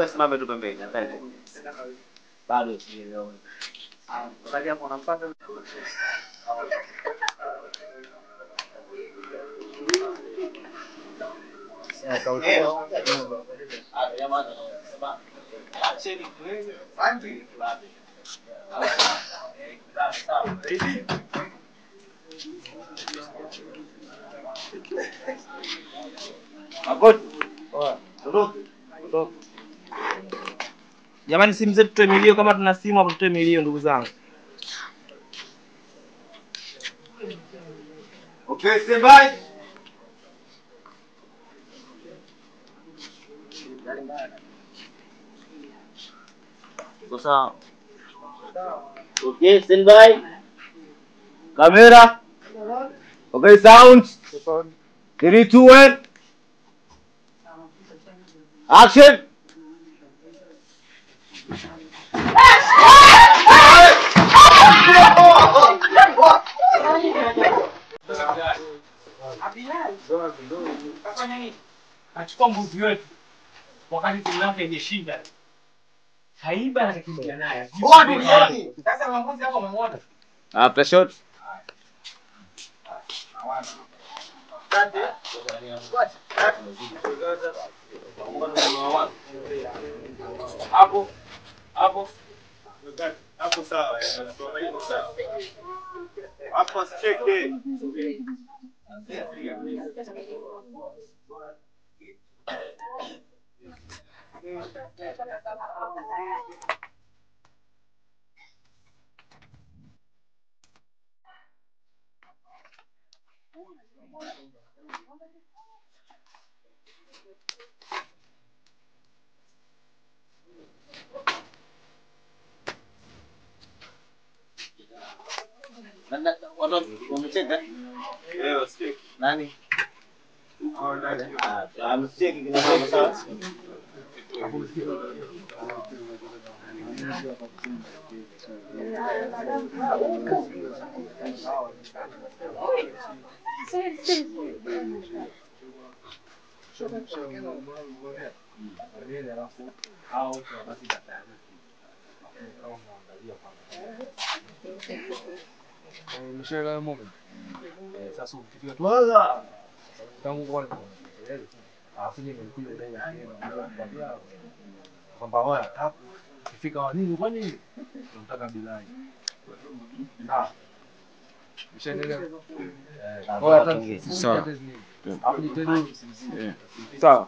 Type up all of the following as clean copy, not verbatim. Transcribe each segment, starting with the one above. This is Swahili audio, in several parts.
Simame tu pembeni. Bado sielewi. Jamani, simu zetu tutoe milio, kama tuna simu hapo tutoe milio ndugu zangu. Okay, stand by. Sawa. Okay, stand by. Camera. Okay, sound. 3, 2, 1. Action. Achukua mbuzi wetu wakati timu yake imeshinda. Kaiba atakimbia naye. Sasa mbuzi hapo umemwona. After shot. Hapo hapo hapo sawa. Hapo cheke. Wamecheka? Eh, wasicheki. Nani? Amcheki kina sawa. Sawa.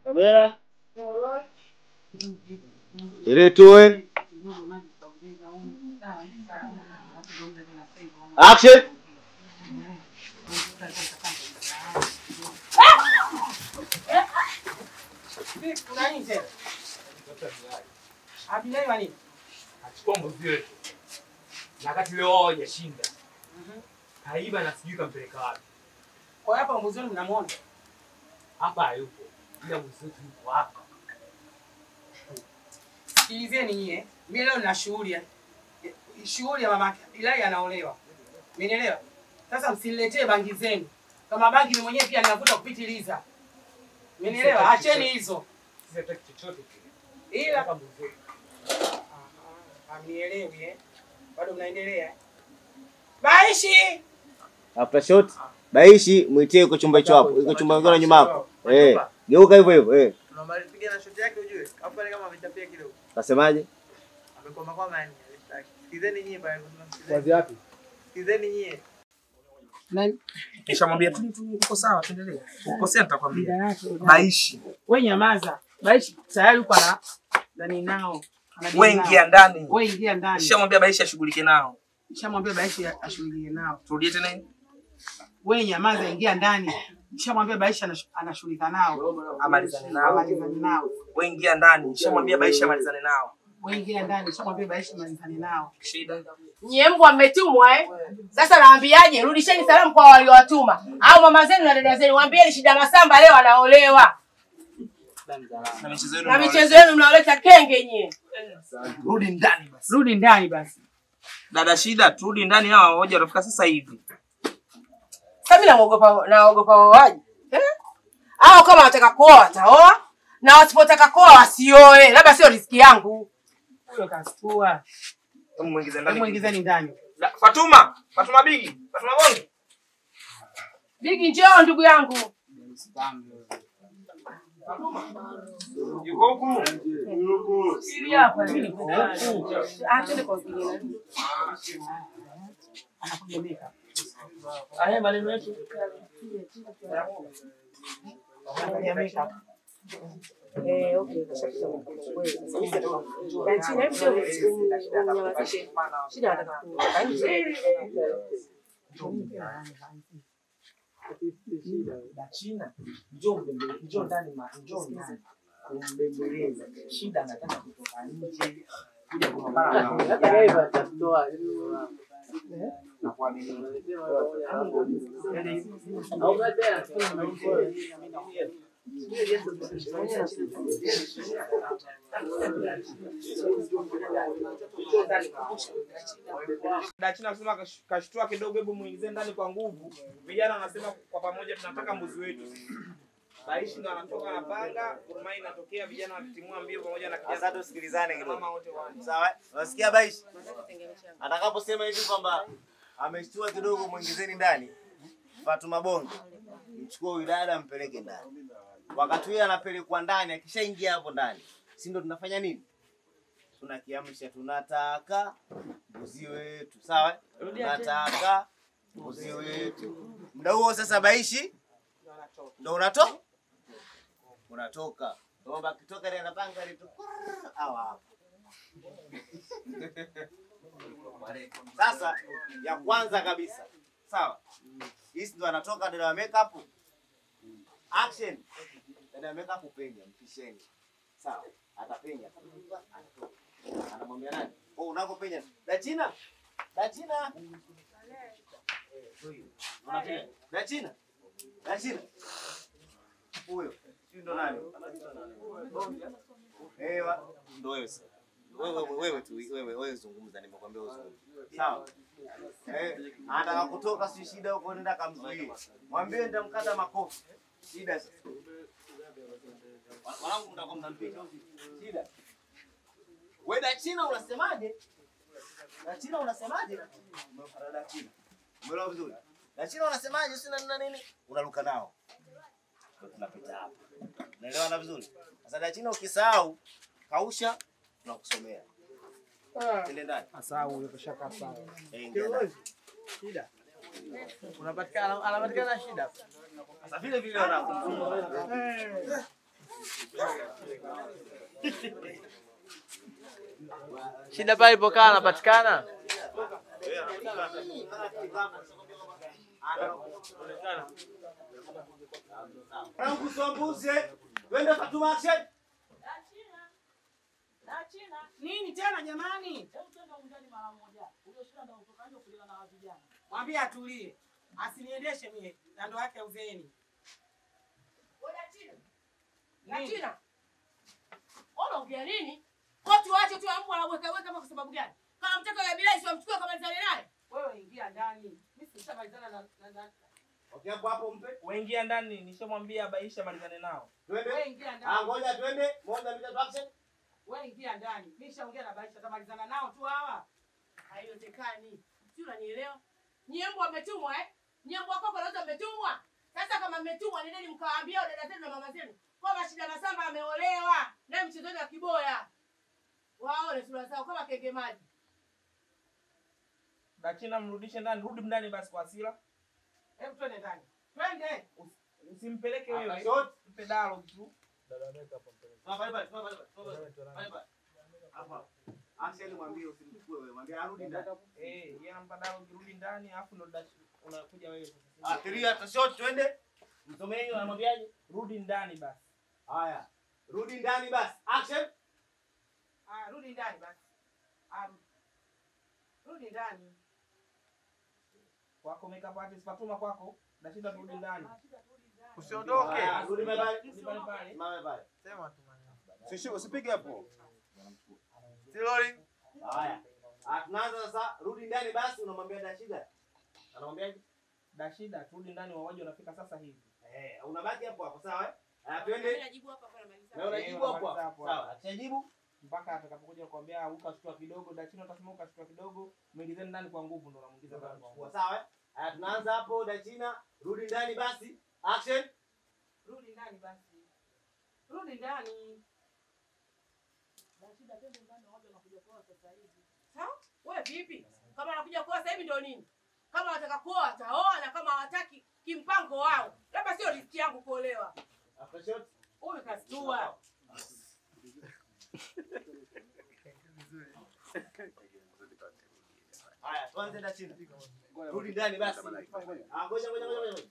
Kamera. 3, 2, 1. Action. Achukua mbuzi wetu. Na wakati leo wao hajashinda. Kaiba na sijui kampeleka wapi. Kwa hapa mbuzi wenu mnamuona? Hapa hayupo. Ila mbuzi wetu yuko hapa. Sikilizeni nyie. Mimi leo nina shughuli ya mamake. Ilai anaolewa. Umenielewa? Sasa msiniletee bangi zenu. Kama bangi mimi mwenyewe pia ninavuta kupitiliza. Umenielewa? Acheni hizo. Sisi hatutaki chochote kile. Ila hamnielewi eh? Bado mnaendelea. Baishi. After shot. Baishi muitie yuko chumba hicho hapo. Yuko chumba kingine nyuma yako. Eh. Geuka hivyo hivyo eh. Tunamaliza na shot yake ujue. Afu pale kama amechapia kidogo. Kasemaje? Amekoma kwa maana. Sikizeni nyie pale. Wazi wapi? Sikizeni nyie. Nani? Nishamwambia tu uko sawa, tuendelee. Ukosea nitakwambia. Baishi. Wewe nyamaza. Baishi tayari uko na ndani nao. Wewe ingia ndani. Wewe ingia ndani. Nishamwambia Baishi ashughulike nao. Nishamwambia Baishi ashughulike nao. Turudie tena. Wewe nyamaza, ingia ndani. Nishamwambia Baishi anashughulika nao. Amalizane nao. Amalizane nao. Wewe ingia ndani. Nishamwambia Baishi amalizane nao. Wewe ingia ndani. Nishamwambia Baishi amalizane nao. Shida. Nyie mbwa mmetumwa eh? Sasa naambiaje? Rudisheni salamu kwa waliowatuma. Au mama zenu na dada zenu, waambieni Shida Masamba leo anaolewa. Na michezo yenu mnaoleta kenge nyie. Rudi ndani basi. Rudi ndani basi. Dada Shida, turudi ndani, hawa hoja watafika sasa hivi. Sasa mimi naogopa waoaji. Eh? Au kama wataka kuoa wataoa na wasipotaka kuoa wasioe. Labda sio riziki yangu. Huyo kastua. Hebu muingize ndani. Muingizeni ndani. Fatuma, Fatuma Bigi, Fatuma Bonge. Bigi njoo ndugu yangu. Fatuma. Yuko huku. Yuko. Siri hapa. Ah, twende kwa kingine. Anakuja meka. Haya maneno yetu. Anakuja meka. Eh, okay, shida anataka kutoka nje. Dachina, njoo mbele, njoo ndani, njoo ndani. Kumbembeleza. Shida anataka kutoka nje. Kuja kupambana na na kuamini. Dachina akasema kashtua kidogo, hebu muingize ndani kwa nguvu. Vijana wanasema kwa pamoja tunataka mbuzi wetu. Baishi ndo anatoka na panga, gurumai inatokea, vijana wakitimua mbio pamoja na kijana. Sasa tusikilizane kidogo. Mama wote wana. Sawa? Unasikia Baishi? Atakaposema hivi kwamba ameshtua kidogo muingizeni ndani. Fatuma Bonge, mchukue huyu dada mpeleke ndani. Wakati huyo anapelekwa ndani, akishaingia hapo ndani, si ndio tunafanya nini? Tunakiamsha, tunataka mbuzi wetu. Sawa? Tunataka mbuzi wetu. Muda huo sasa Baishi ndio unatoka. Unatoka. Ndio akitoka ile anapanga ile tu hawa hapo. Sasa ya kwanza kabisa. Sawa? Hii ndio anatoka dada wa makeup. Action. Dada wa makeup penya, mpisheni. Sawa? Atapenya. Anatoka. Anamwambia nani? Oh, unakopenya. Dachina. Dachina. Unapenya. Dachina. Dachina. Huyo. Si ndo nani? Eh, ndo wewe sasa. Wewe tu, wewe zungumza, nimekwambia uzungumze. Sawa? Eh, anataka kutoka si shida huko, nenda kamzuie. Mwambie nitamkata makofi. Shida sasa. Wanangu mtakuwa mnampiga. Shida. Wewe Dachina unasemaje? Dachina unasemaje? Dachina. Umeelewa vizuri? Dachina unasemaje? Sina nina nini? Unaruka nao. Ndio tunapita hapa. Unaelewana vizuri? Sasa Dachina ukisahau kausha tunakusomea. Twende ndani. Asahau huyo kashaka sawa. Shida. Unapatikana, anapatikana shida. Sasa vile vile wanangu. Shida pale ipokaa anapatikana. Wanangu sombuze. Twende Fatuma action. Nini tena jamani? Mwambie atulie. Asiniendeshe mie na ndo yake uzeeni. Wewe Dachina. Dachina. Unaongea nini? Kwa tuache tu mbwa anaweka weka kwa sababu gani? Kama mtaka ya Bilal si wamchukue kama malizane naye. Wewe ingia ndani. Mimi sishamalizana na Okay, hapo hapo mpe. Wewe ingia ndani, nishamwambia Baisha malizane nao. Twende. Wewe ingia ndani. Ah, ngoja twende. Moja mbili tatu action. Wewe ingia ndani. Mimi nishaongea na Baisha, tamalizana nao tu hawa. Haiwezekani. Si unanielewa? Nyie mbwa mmetumwa eh? Nyie mbwa kwako leo mmetumwa. Sasa kama mmetumwa nendeni mkawaambia dada zenu na mama zenu kwamba Shida Masamba ameolewa na mchezaji wa kiboya. Waone sura zao kama kenge maji. Dachina mrudishe ndani, rudi ndani basi kwa hasira. Hebu twende ndani. Twende. Usimpeleke wewe. Mpe dialogue tu. Dada make up mpeleke. Pale pale, pale pale. Hapa. Action mwambie usimchukue wewe, mwambie arudi ndani. Eh, yeye anampa dialogue rudi ndani alafu ndo unakuja wewe sasa. Ah, 3 after shot twende. Msomee hiyo anamwambiaje? Rudi ndani basi. Haya. Rudi ndani basi. Action. Ah, rudi ndani basi. Ah, rudi ndani. Kwako makeup artist Fatuma kwako. Nashinda turudi ndani. Usiondoke. Rudi pale. Rudi pale. Mama pale. Sema tu maneno. Usipige hapo. Still rolling. Haya. Ah, tunaanza sasa. Rudi ndani basi unamwambia Dashida. Anamwambiaje? Dashida turudi ndani wawaje wanafika sasa hivi. Eh, unabaki hapo hapo sawa eh? Haya twende. Mimi najibu hapa hapa namaliza. Na unajibu hapo hapo. Sawa. Akishajibu mpaka atakapokuja kukuambia ukashtua kidogo, Dachina utasema ukashtua kidogo, muingizeni ndani kwa nguvu ndo unamuingiza ndani kwa nguvu. Sawa eh? Haya tunaanza hapo Dachina, rudi ndani basi. Action. Rudi ndani basi. Rudi ndani. Dashida twende ndani waje wanakuja kwa sasa hivi. Sawa? Wewe vipi? Kama anakuja kwa sasa hivi ndio nini? Kama wanataka kuoa wataoa na kama hawataki kimpango wao. Labda sio riski yangu kuolewa. After shot. Huyu kastua. Haya, tuanze Dachina. Rudi ndani basi. Ah, ngoja ngoja ngoja.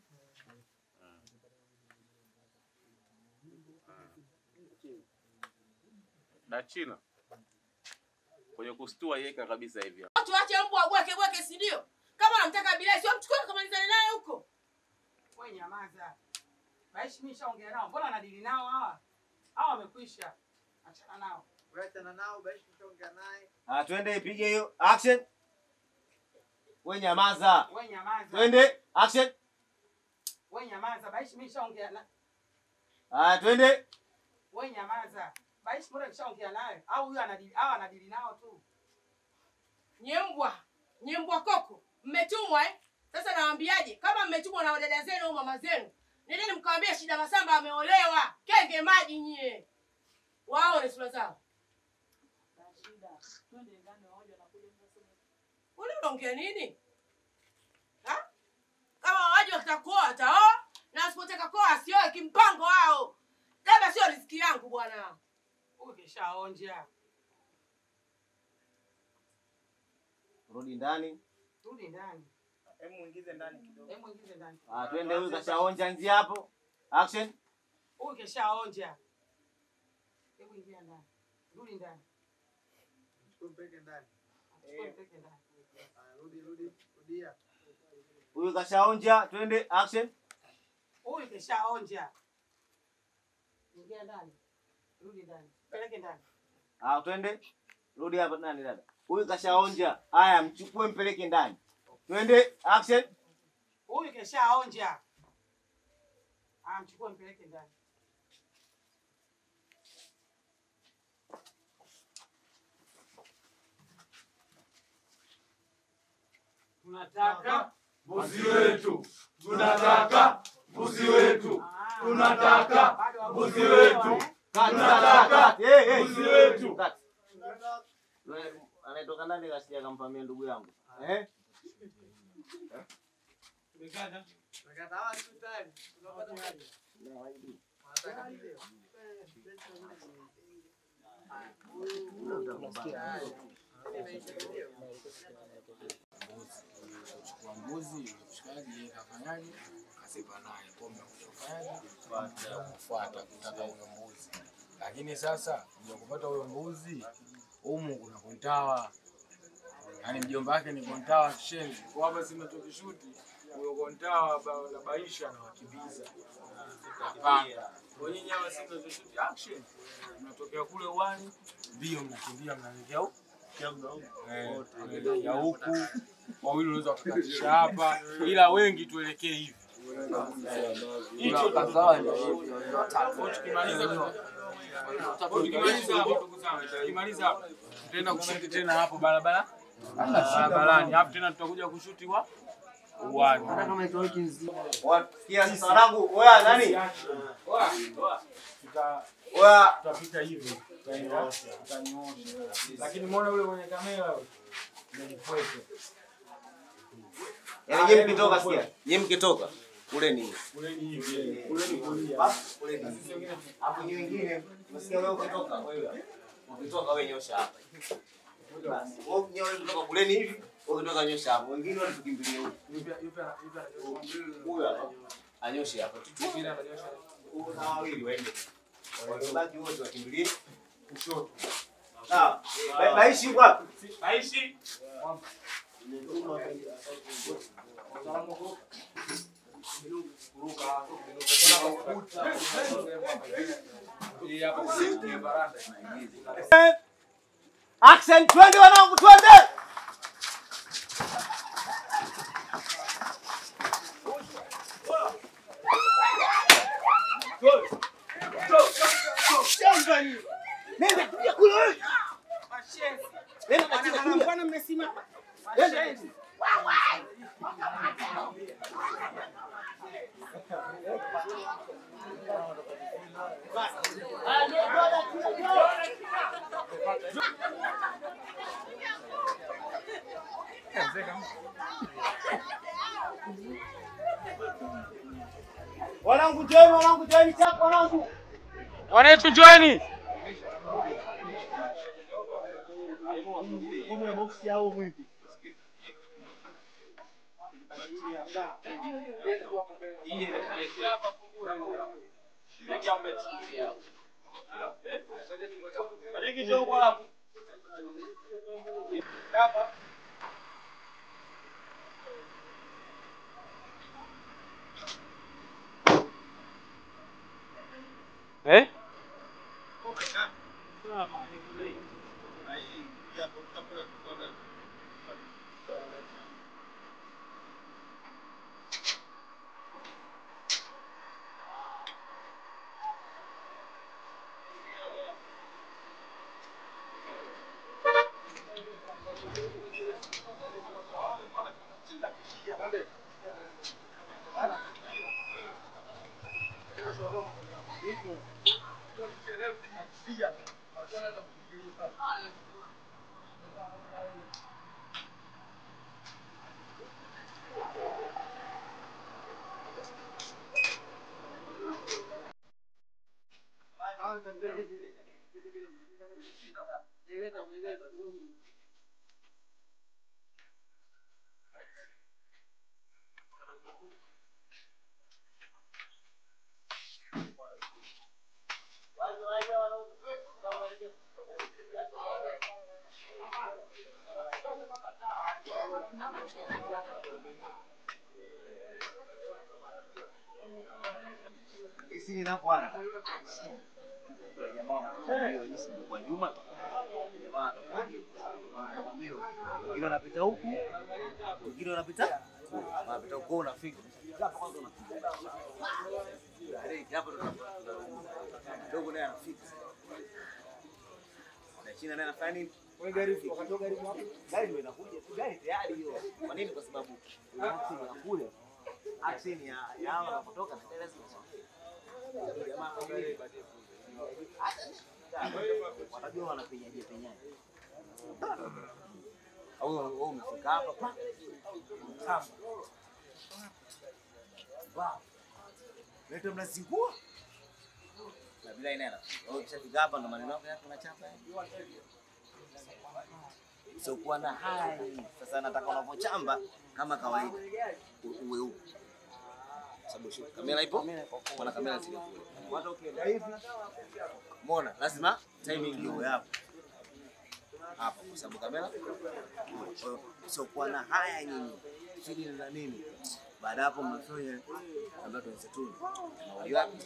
Dachina. Kwenye kustua yeka kabisa hivi. Tuache mbwa bweke bweke si ndio? Kama unamtaka Bilal sio mchukue kamalizane naye huko. Wewe nyamaza. Baishi mimi nishaongea nao. Mbona anadili nao hawa? Hawa wamekwisha. Achana nao. Wewe achana nao, Baishi nishaongea naye. Ah, twende ipige hiyo. Action. Wewe nyamaza. Wewe nyamaza. Twende. Action. Wewe nyamaza. Baishi mimi nishaongea na. Ah, twende. Wewe nyamaza. Baishi mbona nishaongea naye? Au huyu anadili, hawa anadili nao tu. Nyembwa. Nyembwa koko. Mmetumwa eh? Sasa nawaambiaje? Kama mmetumwa na dada zenu au mama zenu, nendeni mkawaambie Shida Masamba ameolewa. Kenge maji nyie. Waone sura zao. Shida, twende ndani waje wanakuja sasa. Wewe unaongea nini? Ha? Kama waje watakoa wataoa na wasipotaka koa asioe kimpango wao. Labda sio riziki yangu bwana. Huyu keshaonja. Rudi ndani. Rudi ndani. Hebu muingize ndani kidogo. Hebu muingize ndani. Ah, twende huyu kashaonja nzi hapo. Action. Huyu keshaonja. Hebu ingia ndani. Rudi ndani. Chukua mpeke ndani. Chukua mpeke ndani. Ah, rudi rudi rudia. Huyu kashaonja, twende action. Huyu keshaonja. Ingia ndani. Rudi ndani. Peleke ndani. Ah, twende. Rudi hapa nani dada. Huyu kashaonja. Haya, mchukue mpeleke ndani. Twende action. Huyu keshaonja. Ah, mchukue mpeleke ndani. Tunataka mbuzi wetu. Tunataka mbuzi wetu. Tunataka mbuzi wetu. Tunataka mbuzi wetu. Anatoka ndani kasikia kamfamia ndugu yangu. Eh? Tumekata. Tumekata hawa tu tayari. Tunapata maji. Wanataka video. Kuchukua mbuzi mshikaji yeye kafanyaje? Kasipa naye pombe kufanyaje? Kufuata kutaka huyo mbuzi. Lakini sasa kuja kupata huyo mbuzi humu kuna kontawa. Yaani mjomba wake ni kontawa kishenzi. Kwa hapa sima tukishuti huyo kontawa la Baisha na wakimbiza. Napanga. Kwa nyinyi hawa sisi tunashoot action. Mnatokea kule uwani, mbio mnakimbia mnaelekea huko. Ya huku wawili unaweza kukatisha hapa, ila wengi tuelekee hivi. Hicho kazani. Tukimaliza hapo ndugu zangu, tukimaliza hapo tutaenda kushuti tena hapo barabara. Barabarani. Hapo tena tutakuja kushuti kwa uwani. Hata kama iko wiki nzima. Sikia sasa wanangu, oya nani? Oya tutapita hivi. Tutaenda tutanyoosha. Lakini muone ule mwenye kamera yule ni mkwete. Yaani nyinyi mkitoka sikia. Nyinyi mkitoka ule ni hivi. Ule ni kulia. Ule ni. Sisi wengine hapo nyinyi wengine unasikia wewe ukitoka wewe. Ukitoka wewe nyosha hapa. Basi wewe nyowe kutoka kuleni hivi, ukitoka nyosha hapo. Wengine walitukimbilia huko. Yupi huyo hapa. Anyoshe hapa. Wengine ananyosha. Huyo na wawili waende. Wabaki wote wakimbilie kushoto. Sawa. Baishi yuko wapi? Baishi. Action, twende wanangu, twende. Nenda kuja kule wewe. Nenda katika kule. Bwana mmesimama. Wanangu join, wanangu join chako wanangu. Wanetu join. Ngome box yao vipi? Eh? Wengine wanapita huku, wengine wanapita wanapita huko, unafika hapo kwanza, unafika hapo dogo naye anafika na China naye anafanya nini? Wewe gari wakatoka gari hapo, gari ndio inakuja tu, gari tayari hiyo. Kwa nini? Kwa sababu action ya kule, action ya hawa wanapotoka na lazima jamaa watajua wanapenyaje penyaje. Au wewe umefika hapa pa. Wow. Leta mnazingua. Na bila ina. Wewe ukishafika hapa ndo maneno yako yako unachapa. So kuwa na hai. Sasa nataka unavochamba kama kawaida. Uwe huko. Sababu kamera ipo? Kuna kamera zile kule. Watu ukienda hivi. Umeona? Lazima timing iwe hapo. Hapo kwa sababu kamera. So kuwa na haya nyinyi. Sisi na nini? Baada hapo mnafanya ambayo tunzetuni. Mauli wapi?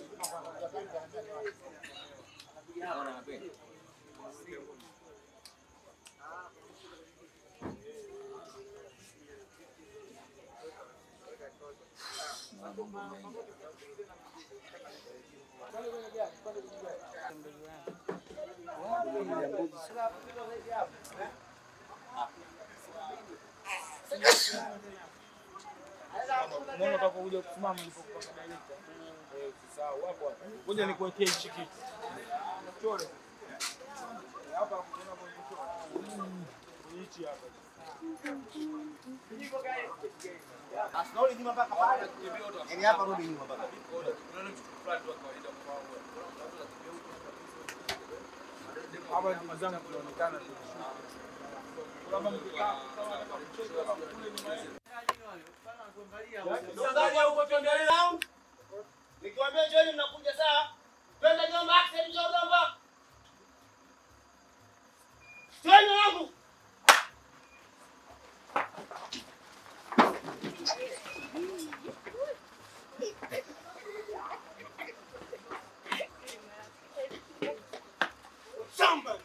Naona napenda. Mbona utakokuja kusimama ulipokuwa director? Eh, usisahau hapo hapo. Ngoja nikuwekee hichi kitu. Chore. Hapa kuna kwenye chore. Hichi hapa. Asinauli nyuma mpaka pale. Yaani hapa rudi nyuma mpaka. Hapa ndugu zangu tunaonekana tunashuka. Kama mkikaa kama kucheza kama kule nyuma yetu. Nikiwaambia jioni mnakuja saa. Twende nyumba, action njoo gomba. Twende wangu. Shamba.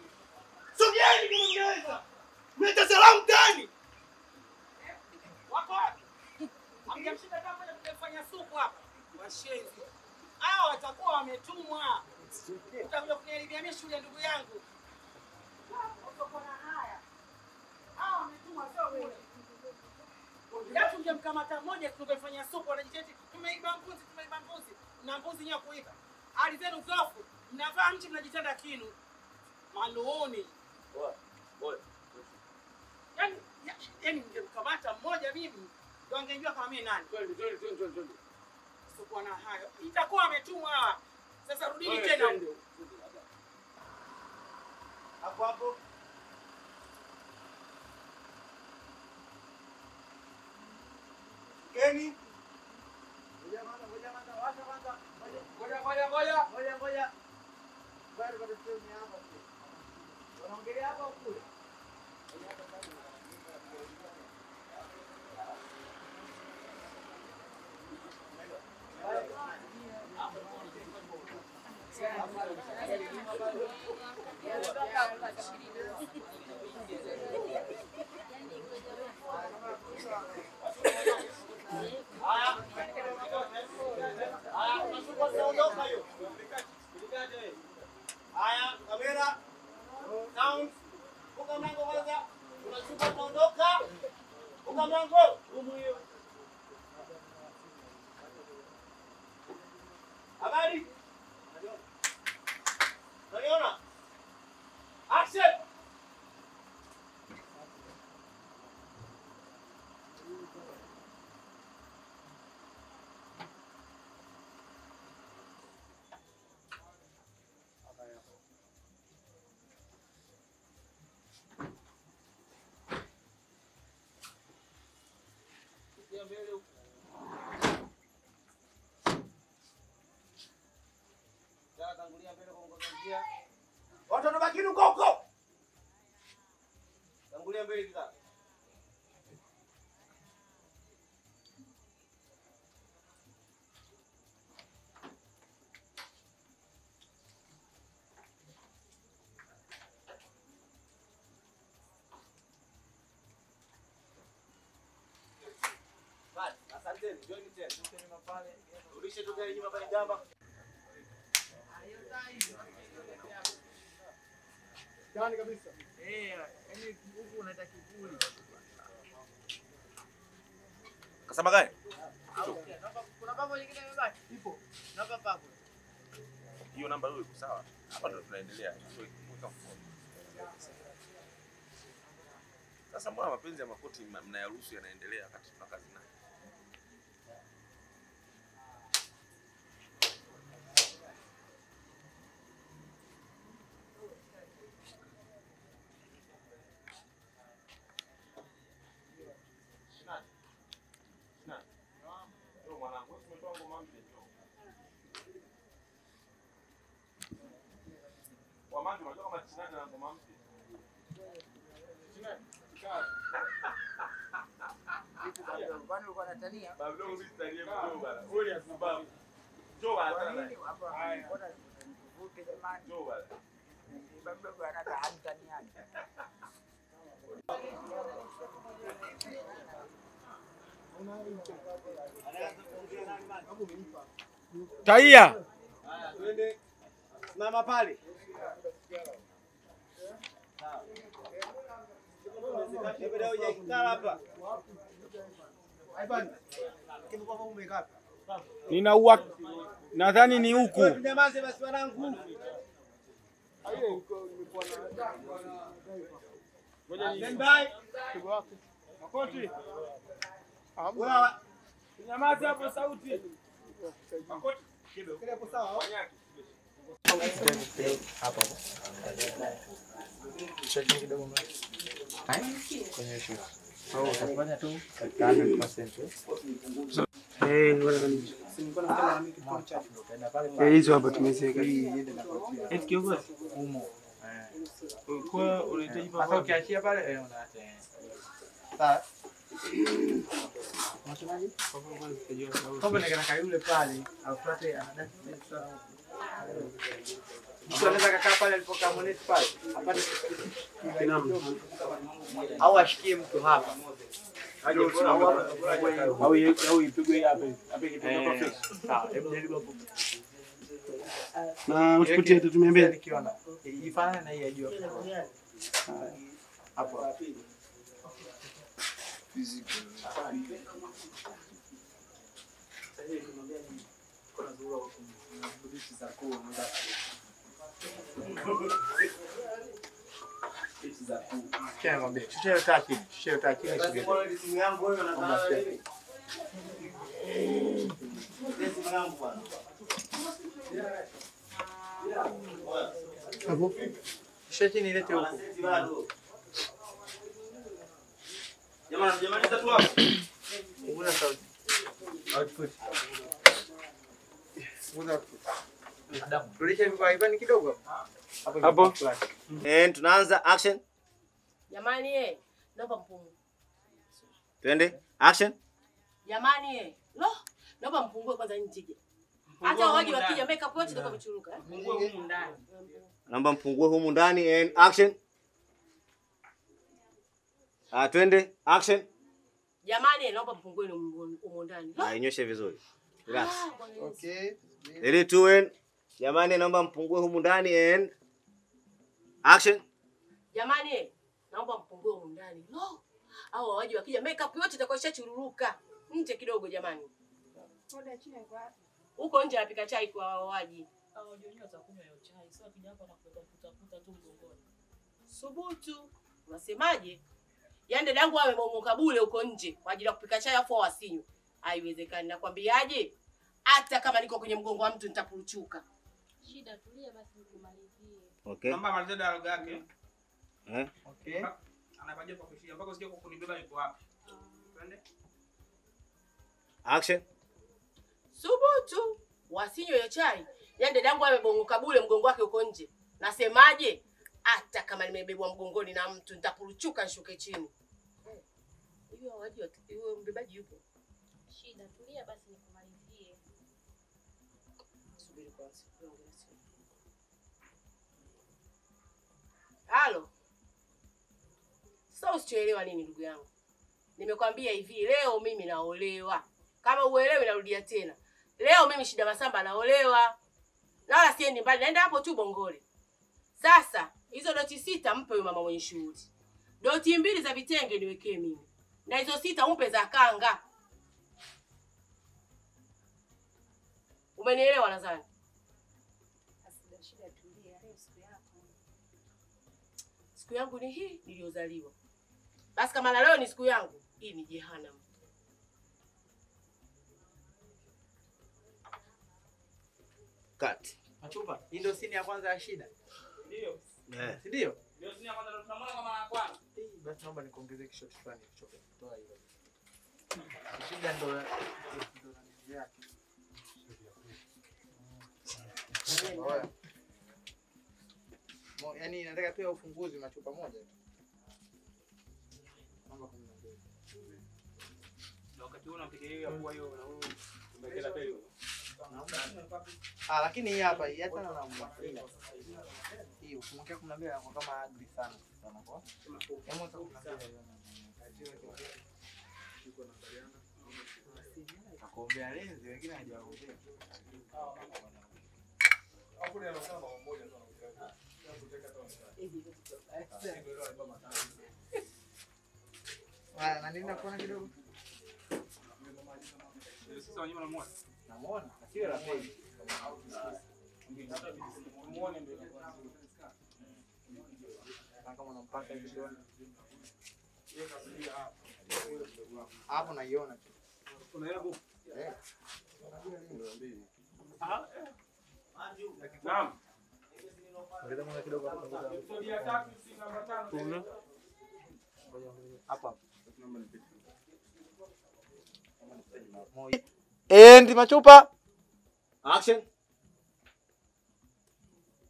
Sogeeni kama mnaweza. Mleta salamu ndani. Wako wapi? Hamjamshika kama mnafanya supu hapa. Washenzi. Hao watakuwa wametumwa. Utakuja kuniharibia mimi shule ndugu yangu. Utakuwa na haya. Hao wametumwa sio wewe. Yaani tungemkamata mmoja tungefanya supu wanajiteti tumeiba mbuzi tumeiba mbuzi na mbuzi nyewe kuiba. Hali zenu zofu, mnavaa mchi mnajitanda kinu. Maluoni. Poa. Poa. Yaani ningemkamata mmoja mimi ndio angejua kama mimi nani. Twende twende twende twende. Sikuwa na hayo. Itakuwa ametumwa hawa. Sasa rudini tena. Hapo hapo. Keni. Ngoja kwanza, ngoja kwanza, washa kwanza. Ngoja ngoja ngoja. Ngoja ngoja. Bado bado sio hapa. Wanaongelea hapa au kule? Haya, unachukua tunaondoka hiyo. Haya, kamera. Sound. Funga mlango kwanza. Unachukua tunaondoka. Funga mlango. Humu hiyo. Habari? Unaniona? Action! Tangulia mbele kuongoza njia. Watu wanabaki huko huko. Tangulia mbele kika. Basi, asanteni. Join tena. Rudishe tu gari nyuma pale gamba. Ndani kabisa. Eh, yaani huku unaita kivuli. Kasema gani? Kuna papo nyingine imebaki? Ipo. Namba papo. Hiyo namba hiyo iko sawa. Hapa ndo tunaendelea. Weka mkono. Sasa mbona mapenzi ya makoti mnayaruhusu yanaendelea wakati tuna kazi nayo? Vipi baba mdogo? Kwani ulikuwa unatania? Baba mdogo mimi sitanie mdogo bana. Wewe ni asubabu. Njoo bana. Nini hapa? Mbona mvute jamani? Njoo bana. Baba mdogo anataka anitaniaje? Taia. Haya, twende. Simama pale. Nina nadhani ni huku. Nyamaze basi wanangu. Stand by. Makoti. Nyamaze hapo sauti. Makoti. Sawa. Hapo. Check kidogo mbele. Kwenye shoot. So utafanya tu 100%. Eh, hizo hapa tumeziweka. Eti kiongozi humo. Kwa unahitaji papo. Sasa ukiachia pale unaacha. Sawa. Unasemaje? Hapo ni yule pale, afuate anadai sana. Mtu anaweza kukaa pale alipokaa mwenyewe pale, apate au ashikie mtu hapa. Au ipigwe hapa hapa ikipigwa perfect. Sawa, hebu jaribu hapo. Na utupatie tutumie mbele. Nikiona ifanane na hii ya juu hapo. Hapo. Hapo. Shati nilete huko. Jamani, jamani tatu hapo. Unguna sauti. Output. Unguna output. Adamu. Rudisha hivi kwa kidogo. Hapo. Eh, tunaanza action. Jamani naomba mpungue. Twende action. Jamani lo, naomba mpungue kwanza nje. Hata waje wakija make up yote itakuwa michuruka. Mpungue humu ndani. Naomba mpungue humu ndani and action. Twende action. Jamani naomba mpungue humu ndani. Inyoshe vizuri. Relax. Okay. 3 2 1. Jamani naomba mpungue humu ndani and action. Jamani naomba mpungue humu ndani. Lo, hao waje wakija make up yote itakuwa ishachururuka. Nje kidogo jamani. Soda chini kwa wapi? Huko nje anapika chai kwa waji. Hao wenyewe watakunywa hiyo chai. Sasa akija hapa anakupa kuta tu mgongoni. Subutu, unasemaje? Yaani dadangu amemongoka bure huko nje kwa ajili ya kupika chai afu wasinywe. Haiwezekani, nakwambiaje? Hata kama niko kwenye mgongo wa mtu nitapuruchuka. Shida tulia basi nikumalizie. Okay. Naomba amalize dialogue yake. Eh? Okay. Anapaje kwa kushia mpaka usikie kwa kunibeba yuko wapi. Twende. Action. Subutu, wasinywe hiyo chai. Yaani dadangu amebongoka bure mgongo wake uko nje. Nasemaje? Hata kama nimebebwa mgongoni na mtu nitapuruchuka nishuke chini. Hiyo waji huyo mbebaji yupo. Shida tulia basi nikumalizie. Subiri kwanza. Halo. Sasa usichoelewa nini ndugu yangu? Nimekwambia hivi leo mimi naolewa. Kama uelewi narudia tena. Leo mimi Shida Masamba naolewa. Na wala siendi mbali, naenda hapo tu Bongole. Sasa hizo doti 6 mpe huyo mama mwenye shughuli. Doti 2 za vitenge niwekee mimi. Na hizo 6 umpe za kanga. Umenielewa nadhani? Shida tulia, leo siku yako. Siku yangu ni hii niliyozaliwa. Basi kama leo ni siku yangu, hii ni jehanamu. Cut. Machupa, hii ndio sini ya kwanza ya Shida. Ndio. Eh. Si ndio? Ndio sini ya kwanza ndio tunamwona kama ya kwanza. Basi naomba nikuongezee kishot fulani kichoke. Toa hiyo. Shida ndio nani yake. Yaani nataka tu ufunguzi machupa moja tu. Naomba 12. Na wakati huo unampiga hiyo ya kuwa hiyo na huyo umekela peli. Ah, lakini hii hapa hii hata na mwafrika. Hii ukimwekea 12 anakuwa kama agri sana sana kwa. Hebu hata 12 hiyo. Nakuombea lenzi wengine hajawaombea. Haya, na nini nakuona kidogo? Sasa wenyewe wanamuona. Namuona, asiwe la peli. Muone ndio inakuwa nzuri. Na kama unampaka hivi shoni. Hapo naiona tu. Unaona buku? Eh. Ah. Naam. Ongeza mwanga kidogo hapo. Hapa. And machupa. Action.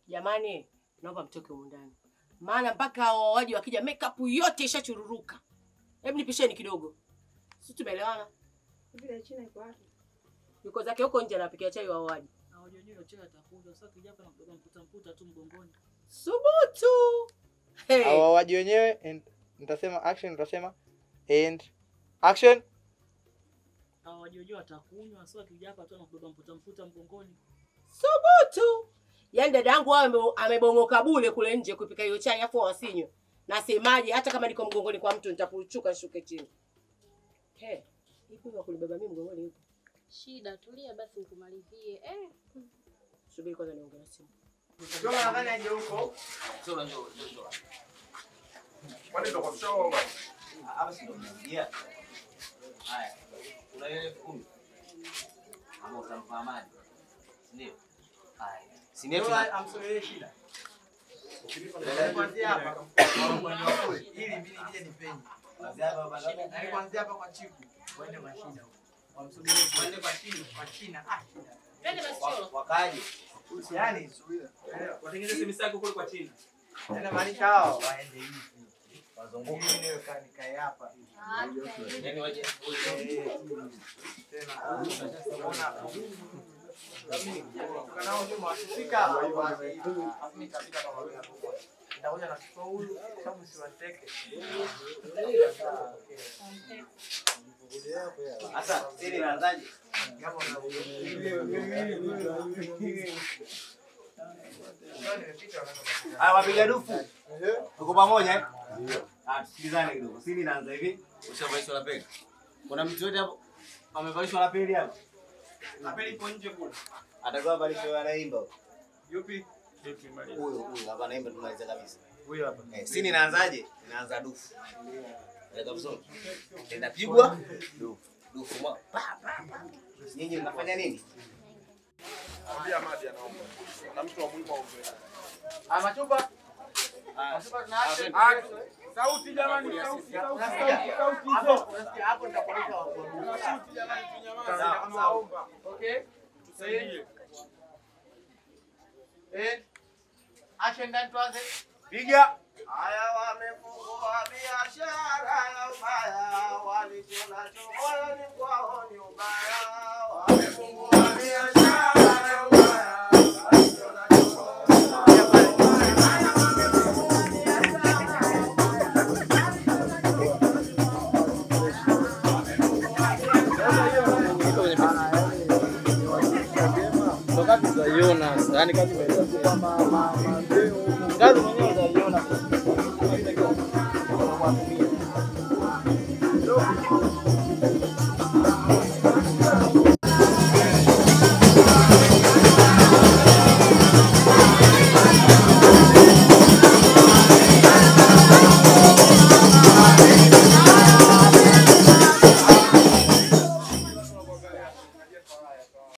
Jamani, naomba mtoke humu ndani. Maana mpaka hao waje wakija makeup yote ishachururuka. Hebu nipisheni kidogo. Sisi tumeelewana. Vile China iko wapi? Yuko zake huko nje anapikia chai wao waje. Na wajua wenyewe chai atakunywa. Sasa kija hapa na kubeba mputa mputa tu mgongoni. Subutu. Hey. Hao waje wenyewe and nitasema action, nitasema and action. Hao waje wenyewe atakunywa. Sasa kija hapa tu na kubeba mputa mputa mgongoni. Subutu. Yaani dada yangu wao amebongoka bure kule nje kupika hiyo chai afu wasinywe. Nasemaje hata kama niko mgongoni kwa mtu nitapuruchuka nishuke chini. Hey, ipo wa kulibeba mimi mgongoni yupo. Shida tulia basi nikumalizie. Subiri kwanza niongee na simu. Njoo nadhani aje huko. Njoo njoo njoo. Kwani ndo kwa show hapa si ndo mnaingia. Haya. Una ile 10,000. Ama utampa amani. Ndio. Haya. Sini yetu amsogelee shida. Kuanzia hapa ili mimi nije nipenye. Kuanzia hapa baba. Na kuanzia hapa kwa Chiku waende kwa shida huko. Wamsogelee waende kwa China, kwa China. Ah, shida. Twende basi choro. Wakaje? Yaani watengeneze semisako kule kwa China. Yaani maanisha hao waende hivi. Wazunguke mimi niwe nikae hapa. Yaani waje tena. Unaona nao nyuma wakifika hapa waanze hivi. Alafu mimi nitapita kwa mabega hapo. Nitakuja na chukua huyu sababu siwateke. Sasa siri inaanzaje? Haya wapiga dufu. Tuko pamoja eh? Ah, tusikilizane kidogo. Siri inaanza hivi. Ushavalishwa la peli. Kuna mtu yote hapo amevalishwa la peli hapo? La peli ipo nje kule. Atakuwa valishwa anaimba. Yupi? Huyo huyo hapa anaimba tumalize kabisa. Huyo hapa. Eh, sini inaanzaje? Inaanza dufu. Ndio vizuri. Inapigwa dufu. Dufu pa pa pa. Nyinyi mnafanya nini? Ambia Madi anaomba. Na mtu wa muhimu aombe. Ah, machupa. Machupa tuna action. Sauti jamani, sauti sauti sauti hizo. Unasikia hapo nitakuonyesha wako. Sauti jamani, tunyamaze kama aomba. Okay? Tusaidie. Action ndani tuanze. Piga. Haya wamefungua biashara ya ubaya, walichonacho moyoni kwao ni ubaya. Wamefungua biashara ya ubaya, walichonacho moyoni ni ubaya. Kazi utaiona, yani kazi kazi mwenyewe utaiona.